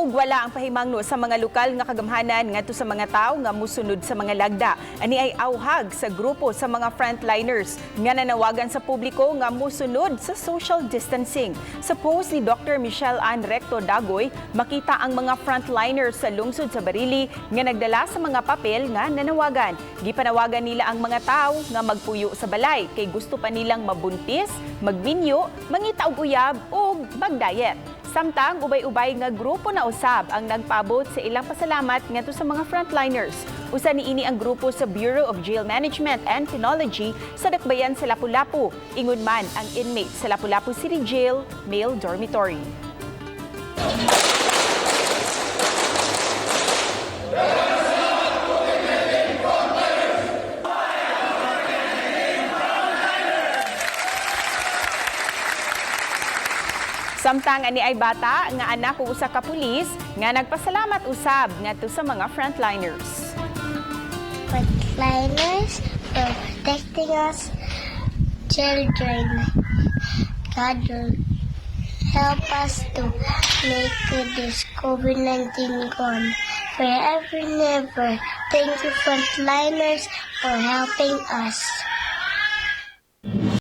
Ug wala ang pahimangno sa mga lokal nga kagamhanan ngadto sa mga tawo nga musunod sa mga lagda. Ani ay auhag sa grupo sa mga frontliners nga nanawagan sa publiko nga musunod sa social distancing. Sa post ni Dr. Michelle Ann Recto Dagoy, makita ang mga frontliners sa lungsod sa Barili nga nagdala sa mga papel nga nanawagan. Gipanawagan nila ang mga tawo nga magpuyo sa balay kay gusto pa nilang mabuntis, magminyo, mangita og uyab ug mag-diet. Samtang ubay-ubay nga grupo na usab ang nagpaabot sa ilang pasalamat ngadto sa mga frontliners. Usa niini ang grupo sa Bureau of Jail Management and Penology sa Dakbayan sa Lapu-Lapu. Ingon man ang inmate sa Lapu-Lapu City Jail Male Dormitory. Samtang ani ay bata nga anak og usa ka pulis nga nagpasalamat usab ngadto sa mga frontliners. Frontliners for protecting us children. God will help us to make this COVID-19 gone forever never. Thank you, frontliners, for helping us.